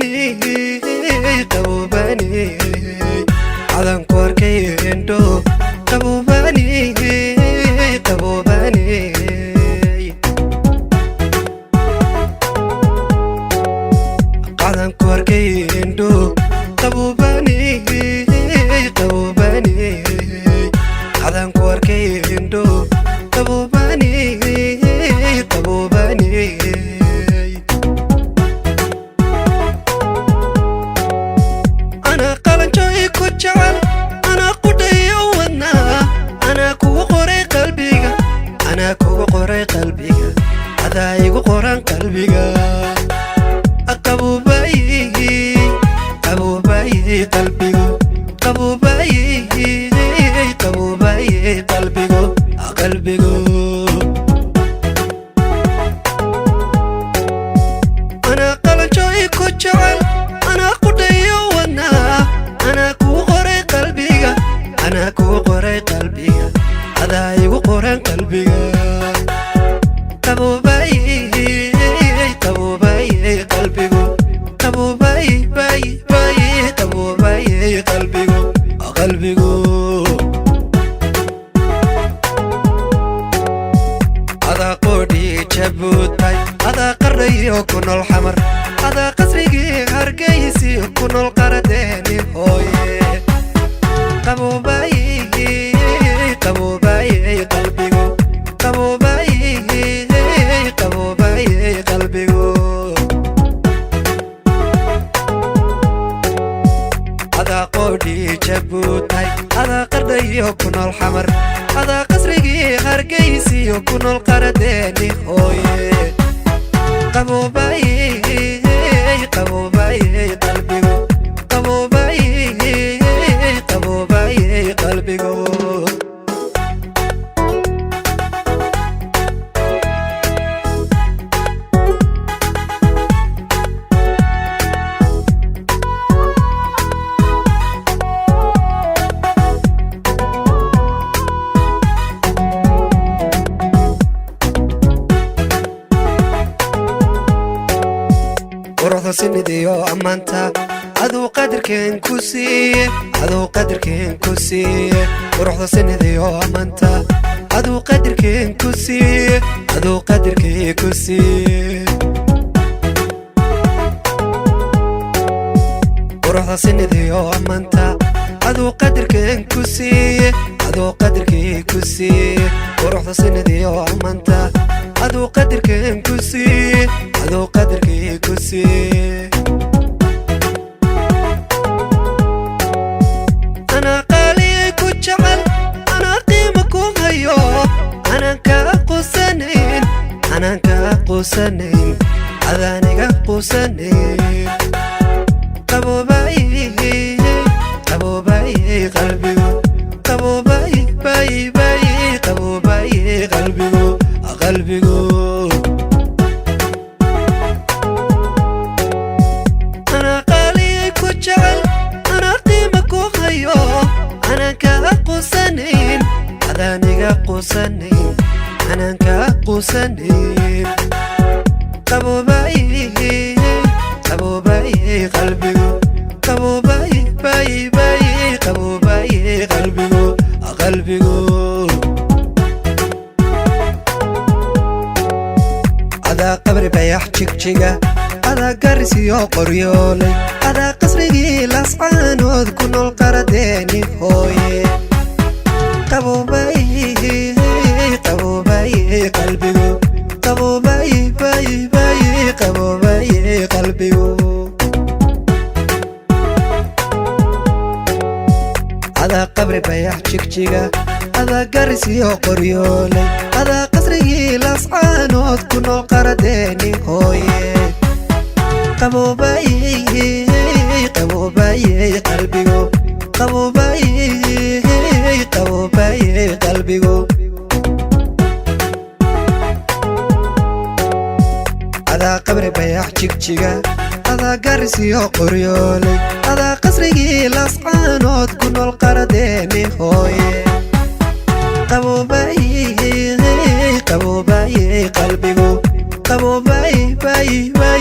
Qaboobani, qaboobani, cadanku arkay indho. Qaboobani, qaboobani, cadanku arkay indho. Qaboobani, qaboobani, cadanku arkay indho. Qaboobani, qaboobani, anaa qalanjooy ku jecel, anaa qudhayo wadnaa, anaa kugu qoray qalbiga, anaa kugu qoray qalbiga, adaa igu qoran qalbiga. Qaboobay, qaboobay qalbigu, qaboobay, qaboobay qalbigu, qalbigu. Anaa qalanjooy ku jecel, anaa qudhayo wadnaa, anaa kugu qoray qalbiga, anaa kugu qoray qalbiga, adaa igu qoran qalbiga. Qaboobay, qaboobay qalbigu, qaboobay, bay bay, qaboobay qalbigu, qalbigu. Adaa qoodhii Jabuutay, adaa qarrayo ku nool Xamar, adaa qasrigii Hargaysi ku nool qaradeeni hooye. Qaboobay, qaboobay qalbigu, qaboobay, qaboobay qalbigu. Adaa qoodhii Jabuutay, adaa qardhayo ku nool Xamar, adaa qasrigii Hargaysiyo ku nool qaradeeni hooye. Qaboobay, qaboobay qalbigu, qaboobay, qaboobay qalbigu. Quruxda sinidiyo ammaanta aduu qadarkeen ku siiye, aduu qadarkeen ku siiye. Quruxda sinidiyo ammaanta aduu qadarkeen ku siiye, aduu qadarkee ku siiye. Quruxda sinidiyo ammaanta aduu qadarkeen ku siiye, aduu qadarkee ku siiye. Quruxda sinidiyo ammaanta aduu qadarkeen ku siiye, aduu qadarkee ku siiye. Anaa qaaliyay ku jecel, anaa qiimo ku hayo, anaan kaa qusanayn, anaan kaa qusanayn, adaaniga qusanayn. Qaboobay, qaboobay qalbigu, qaboobay, bay bay, qaboobay qalbigu, qalbigu. Anaa qaaliyay ku jecel, anaa qiimo ku hayo, anaan kaa qusanayn, adaaniga qusanayn, anaan kaa qusanayn. Qaboobay, qaboobay qalbigu, qaboobay, bay bay, qaboobay qalbigu, qalbigu. Adaa qabri bayax Jigjiga, adaa garisiyo Qoryoolay, adaa qasrigii Lascaanood ku nool qaradeeni hooye. Qaboobay, qaboobay qalbigu, qaboobay, bay bay, qaboobay qalbigu. Adaa qabri bayax Jigjiga, adaa garisiyo Qoryoolay, adaa qasrigii Lascaanood ku nool qaradeeni hooye. Qaboobay, qaboobay qalbigu, qaboobay, qaboobay qalbigu. Adaa qabri bayax Jigjiga, adaa garisiyo Qoryoolay, adaa qasrigii Lascaanood ku nool qaradeeni hooye. Qaboobay, qaboobay qalbigu, qaboobay, bay bay.